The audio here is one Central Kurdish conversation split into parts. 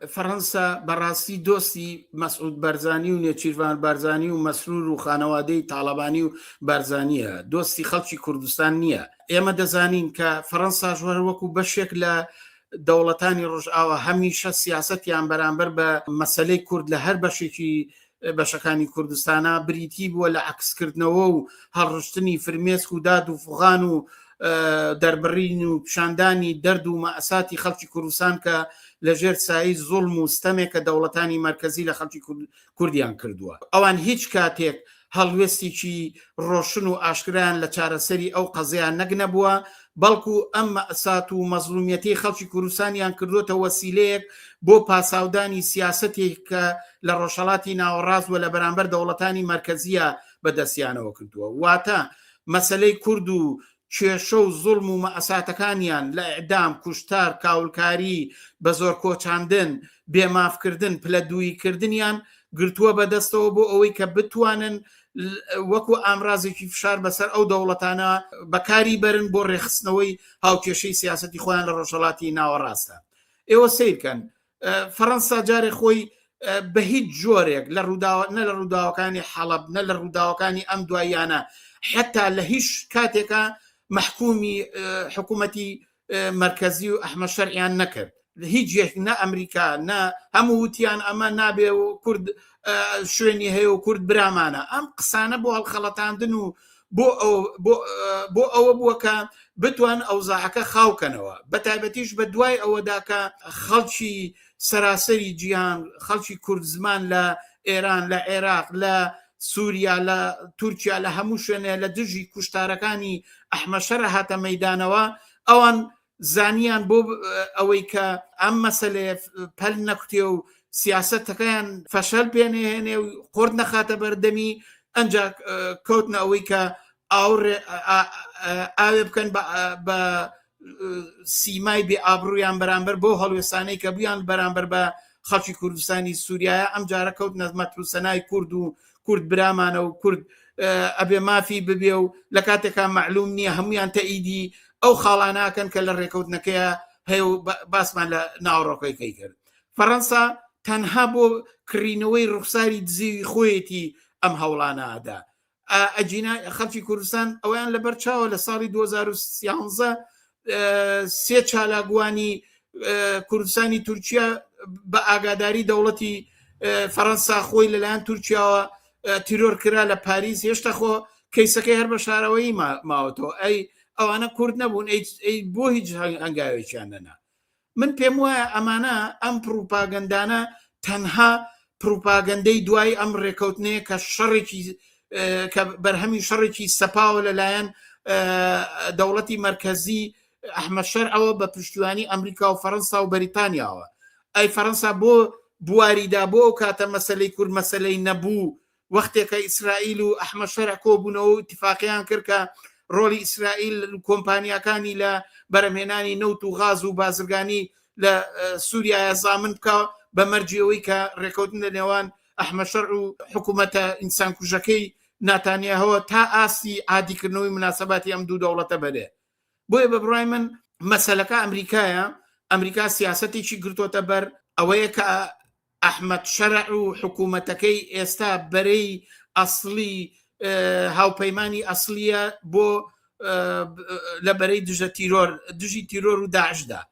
فەرەنسا بەڕاستی دۆستی مەسعود بارزانی و نێچیرڤان بارزانی و مەسرور و خانەوادەی تاڵەبانی و بارزانیە، دۆستی خەڵکی کوردستان نییە. ئێمە دەزانین کە فەرەنساش هەر وەکو بەشێک لە دەوڵەتانی ڕۆژئاوا هەمیشە سیاسەتیان بەرامبەر بە مەسەلەی کورد لە هەر بەشێکی بەشەکانی کوردستانا بریتی بووە لە عەکسکردنەوە و هەڵڕشتنی فرمێسک و داد و فغان و دەربڕین و پیشاندانی دەرد و مەئساتی خەڵکی کوردستان کە لەژێر سایی زوڵم و ستەمێک کە دەوڵەتانی مەرکەزی لە خەڵکی کوردیان کردووە. ئەوان هیچ کاتێک هەڵوێستێکی ڕۆشن و ئاشکرایان لە چارەسەری ئەو قەزیە نەک نەبووە، بەڵکو ئەم مەئسات و مەزڵومیەتەی خەڵکی کوردستانیان کردۆتە وەسیلەیەک بۆ پاساودانی سیاسەتێک کە لە ڕۆژهەڵاتی ناوەڕاست و لە بەرامبەر دەوڵەتانی مەرکەزیە بە دەستیانەوە کردووە. واتە مەسەلەی کورد و کێشە و زوڵم و مەئساتەکانیان لە ئیعدام، کوشتار، کاولکاری، بە زۆر کۆچاندن، بێ ماف کردن، پلە دوویی کردنیان گرتووە بە دەستەوە بۆ ئەوەی کە بتوانن وەکو ئامرازێکی فشار بەسەر ئەو دەوڵەتانە بەکاری بەرن بۆ ڕێکخستنەوەی هاوکێشەی سیاسەتی خۆیان لە ڕۆژهەڵاتی ناوەڕاستە. ئێوە سەیرکەن فەڕەنسا جارێ خۆی بە هیچ جۆرێک لە ڕووداوە نە لە ڕووداوەکانی حەڵەب نە لە ڕووداوەکانی ئەم دواییانە حتا لە هیچ کاتێکا مەحکومی حکوومەتی مەرکەزی و ئەحمە شەرعیان نەکرد هیچ یەک نە ئەمریکا نە هەموو وتیان ئەمە نابێ و کورد شوێنی هەیە و کورد برامانە ئەم قسانە بۆ هەڵخەڵەتاندن و بۆ بۆ ئەوە بووە کە بتوان ئەوزاعەکە خاوکەنەوە بە تایبەتیش بە دوای ئەوەدا کە خەڵکی سەراسەری جیهان خەڵکی کورد زمان لە ئێران لە عێراق لە سووریا لە تورکیا لە هەموو شوێنێ لە دژی کوشتارەکانی ئەحمەشەرە هاتە مەدانەوە ئەوان زانیان بۆ ئەوەی کە ئەم مەسەلەیە پەل نەکوتێ و سیاسەتەکەیان فەشەل پێنەهێنێ و قۆرت نەخاتە بەردەمی ئەنجا کەوتنە ئەوەی کە ئاوێ بکەن بە سیمای بێ ئابڕوویان بەرامبەر بۆ هەڵوێستانەی کە بوویان بەرامبەر بە خەڵکی کوردستانی سووریایە ئەم جارە کەوت نەزمەت و سەنای کورد و کورد برامانە و کورد ئەبێ مافی ببێ و لە کاتێکا مەعلوم نییە هەمویان تەئیدی ئەو خاڵاناکەن کە لە ڕێکەوتنەکەیە هەیە و باسمان لە ناوەڕۆکەکەی کرد فەڕەنسا تەنها بۆ کڕینەوەی ڕوخساری دزیوی خۆیەتی ئەم هەوڵانەدا ئەجینا خەڵکی کوردستان ئەویان لەبەر چاوە لە ساڵی 2013 سێ چالاکوانی کوردستانی تورکیا بە ئاگاداری دەوڵەتی فەەنسا خۆی لەلایەن تورکیاوە تیرۆر کرا لە پاریس هێشتا خۆ کەیسەکەی هەر بە شارەوەی ماوەتەوە ئەی ئەوانە کورد نەبوون ئەی بۆ هیچ هەنگاوێکیان نەنا من پێم وایە ئەمانە ئەم پڕوپاگەندانە تەنها پڕوپاگەندەی دوای ئەم ڕێکەوتنەیە کە شەڕێکی کە بەرهەمی شەڕێکی سەپاوە لەلایەن دەوڵەتی مەرکەزی ئەحمەد شەرعەوە بە پشتیوانی ئەمریکا و فەرەنسا و بەریتانیاوە ئەی فەرەنسا بۆ بواریدا بۆ ئەو کاتە مەسلەی کورد مەسلەی نەبوو وەختێکە ئیسرائیل و ئەحمەد شەرع کۆبوونەوە و ئیتفاقیان کرد کە ڕۆڵی ئیسرائیل کۆمپانیاکانی لە بەرەمهێنانی نەوت و غاز و بازرگانی لە سووریایە زامن بکە بە مەرجی ئەوەی کە ڕێکەوتن لە نێوان ئەحمەد شەرع و حکوومەتە ئینسانکوژەکەی ناتانیاهۆ تا ئاستی عادیکردنەوەی مناسباتی ئەم دوو دەوڵەتە بەرێ بۆیە بە بڕای من مەسەلەکە ئەمریکایە ئەمریکا سیاسەتێکی گرتۆتە بەر ئەوەیە کە ئەحمەد شەرع و حکوومەتەکەی ئێستا بەرەی ئەسڵی هاوپەیمانی ئەسڵیە بۆ لە بەرەی دژە تیرۆر دژی تیرۆر و داعشدا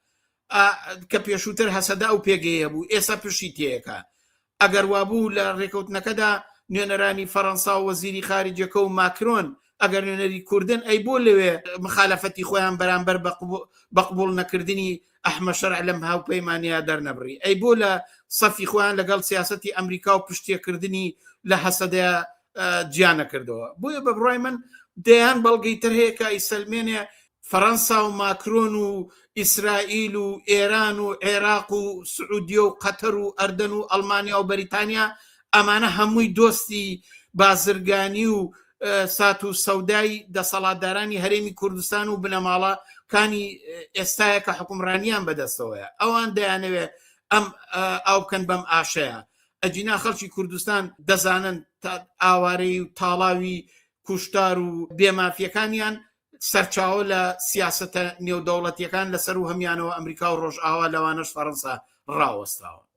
کە پێشووتر هەسەدە ئەو پێگەیە بوو ئێستا پشتی تێیەکە ئەگەر وابوو لە ڕێکەوتنەکەدا نوێنەرانی فەڕەنسا و وەزیری خارجەکە و ماکرۆن ئەگەر نوێنەری کوردن ئەی بۆ لەوێ مخالەفەتی خۆیان بەرامبەر بە قبوڵ نەکردنی ئەحمە شەرع لەم هاوپەیمانیە دەرنەبڕی ئەی بۆ لە سەفی خۆیان لەگەڵ سیاسەتی ئەمریکا و پشتێکردنی لە هەسەدەیە جیا نەکردەوە بۆیە بە بڕای من دەیان بەڵگەی تر هەیە کە ئەیسەلمێنێ فەرەنسا و ماکرۆن و ئیسرائیل و ئێران و عێراق و سعودیە و قەتەر و ئەردەن و ئەڵمانیا و بەریتانیا ئەمانە هەمووی دۆستی بازرگانی و سات و سەودای دەسەڵاتدارانی هەرێمی کوردستان و بنەماڵە کانی ئێستایە کە حکومڕانیان بەدەستەوەیە ئەوان دەیانەوێت ئەم ئاو بکەن بەم ئاشەیە ئەجینا خەڵکی کوردستان دەزانن ئاوارەی و تاڵاوی کوشتار و بێمافیەکانیان سەرچاوە لە سیاسەتە نێودەوڵەتیەکان لەسەر و هەمیانەوە ئەمریکا و ڕۆژئاوا لەوانەش فەڕەنسا ڕاوەستاوە.